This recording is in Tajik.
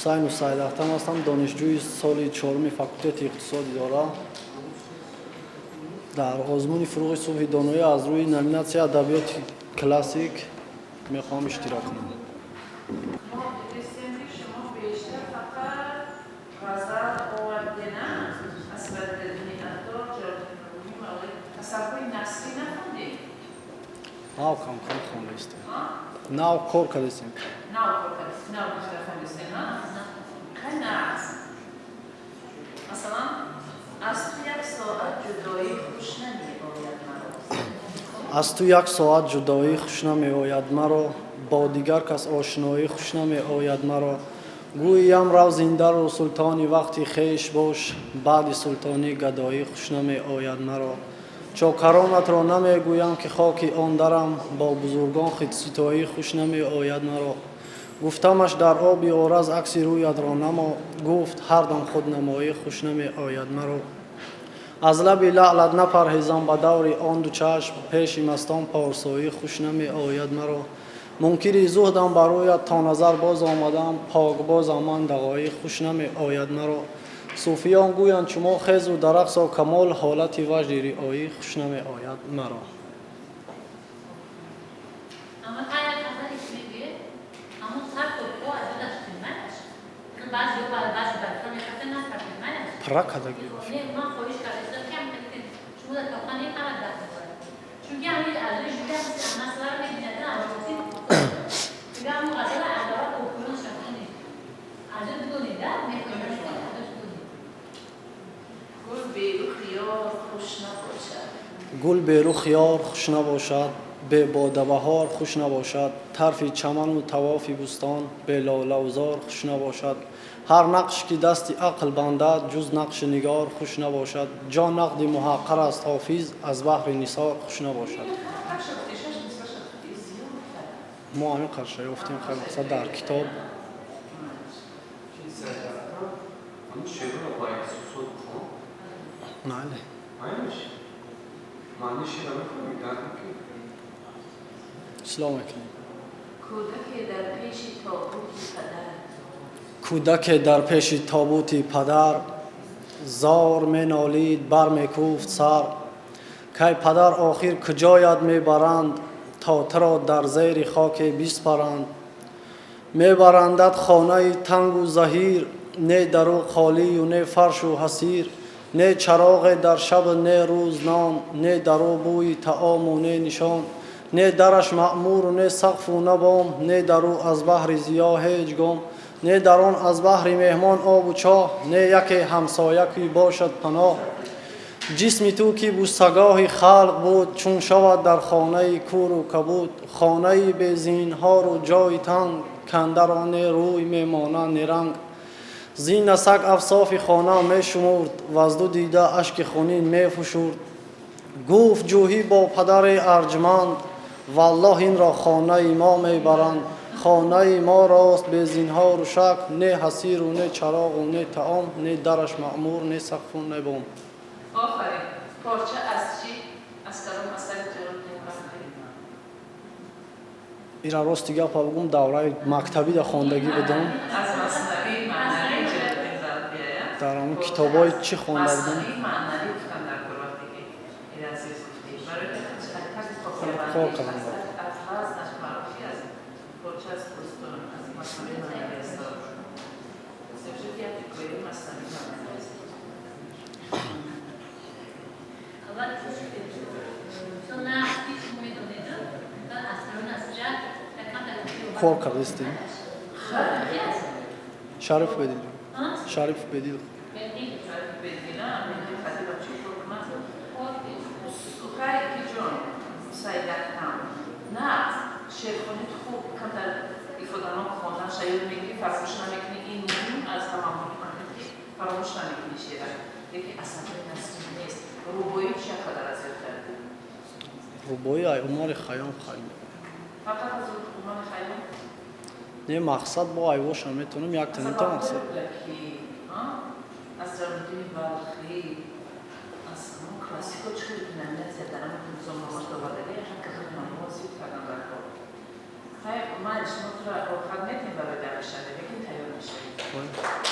Ҳусайнов Сайдахтам ҳастам, донишҷӯи соли чоруми факултети иқтисод идора. Дар озмуни «Фурӯғи субҳи доноӣ» аз рӯи номинатсия адабиёти классик мехоҳам иштирок кунам. Мо дидистем, ки шумо бештар фақат ғазал овардена аз Бадриддини Аттор, Ҷалолиддини Румӣ, Мавлавӣ. Асарҳои насрӣ нахондем? Нав кам-кам хондаистем, нав кор кардастем. Нав кор кардастем, нав бештар хондистем, хай нағз. Масалан, «Аз ту як соат ҷудоӣ хуш намеояд маро». Аз ту як соат ҷудоӣ хуш намеояд маро, бо дигар кас ошноӣ хуш намеояд маро. Гӯям, рав зиндару султони вақти хеш бош, баъди султонӣ гадоӣ хуш намеояд маро. Чокаронатро намегӯям, ки хоки он дарам, бо бузургон худситоӣ хуш намеояд маро. Гуфтамаш: «Дар оби ораз акси рӯятро намо», гуфт: «Ҳардам худнамоӣ хуш намеояд маро». Аз лаби лаълат напарҳезам ба даври он ду чашм, пеши мастон порсоӣ хуш намеояд маро. Мункири зуҳдам ба рӯят то назар боз омадам, покбозам ман, дағоӣ хуш намеояд маро. Сӯфиён гӯянд: «Чумо хезу дар рақсо камол», ҳолати ваҷди риоӣ хуш намеояд маро. Ама та як ғазале ки мегӯед, ҳамон сар то по аз ёдаш меманаш. Баъзе баъзе байтҳо мехастем, накардем, манаш. Пурра кардагӣ. Не, ман хоҳиш кардам, ки ҳам шумо дар китобхона ҳама даст дорад. Чунки ҳамин аз рӯи жюри масъаларо мебинад, асосӣ дига ҳамон ғазала аз аввал то поён шахонед. Аз ёд бидонед, да? Мехоҳем шумо аз ёд бидонед. Гул берух ёр хуш набошад. Гул берух ёр хуш набошад, бебодабаҳор хуш набошад. Тарфи чаману тавофи бӯстон бе лолавзор хуш набошад. Ҳар нақш ки дасти ақл бандад, ҷуз нақши нигор хуш набошад. Ҷон нақди муҳаққар аст, ҳофиз, аз баҳри нисор хуш набошад. Мо ҳамин қарша ёфтем, хеле мақсад дар китоб. Чиз, ҳамин шеърро бо эҳсосот бихон. Майли. Майниш, маънии шеърро мефаҳмӣ, дарк мекунӣ? Ислом мекунем. Кӯдаке дар пеши тобути падар. Кӯдаке дар пеши тобути падар зор менолид, бармекӯфт сар: «Кай падар, охир куҷоят мебаранд, то туро дар зери хоке биспаранд? Мебарандат хонаи тангу заҳир, не дару холию не фаршу ҳасир, не чароғе дар шаб, не рӯз нон, не дару бӯи таому не нишон, не дараш маъмуру не сақфу на бом, не дару аз баҳри зиё ҳеҷ гом, не дар он аз баҳри меҳмон обу чоҳ, не яке ҳамсоя ки бошад паноҳ. Ҷисми ту, ки бусагоҳи халқ буд, чун шавад дар хонаи куру кабуд? Хонаи безинҳору ҷои танг, кандаро не рӯй мемонад, не ранг». Зина саг авсофи хона мешумурд, ваз ду дида ашки хунин мефушурд. Гуфт ҷӯҳӣ бо падари арҷманд: «Валлоҳ, инро хонаи мо мебаранд. Хонаи мо рост безинҳору шак, не ҳасиру не чароғу не таом, не дараш маъмур, не сақфу не бом». Офарин. Порча аз чӣ, аз кадом асари Ҷалолиддин Балхӣ? Ира, рости гапа бигӯм, давраи мактабида хондагӣ будам. Аз Маснавии маънавии Ҷалолиддин Балхия? Дар ҳамон китобҳои чӣ хонда будам. Маснавии маънавӣ гуфтан дар кор, вақте ки ира зиёд гуфтӣ, барои тарзи Кор кардам. Аз вазнаш маъруфӣ аз порча аз Бӯстон, аз Маснавии маънавӣ аст. Сюжет як ҳикояи Маснавии маънавӣ аст. Аввал чун на шумо медонед, асарон аз ҷа якам дар Кор кардастем. Шариф Бедил, Шариф Бедил. Бедина хатиба чӣ кор кунад? Сухай ки ҷон Сайдахтам, на шеърхонит хуб, камтар ифоданок хондан шаёд мегирӣ, фаромӯш намекунӣ. Ин муҳим аз ҳама муҳим, ки фаромӯш намекунӣ шеъра. Лекин асарҳои насрӣ нест. Рубоӣ чӣ қадар аз ёд кардӣ? Рубои ай Умари Хайём хай. Фақат аз Умари Хайём? Не, мақсад бо айвошам метавонам як танито мақсад. Аз Ҷалолиддини Балхӣ, аз ҳамон классико чӣ хеле номинатсия дар ҳамон низомномаш довардаги, яхел кадом номҳо зиёд кардан дар кор. Хай, ман шумо туро роҳат метем барои дарвишанда, лекин тайёр мешавед. Раҳмат.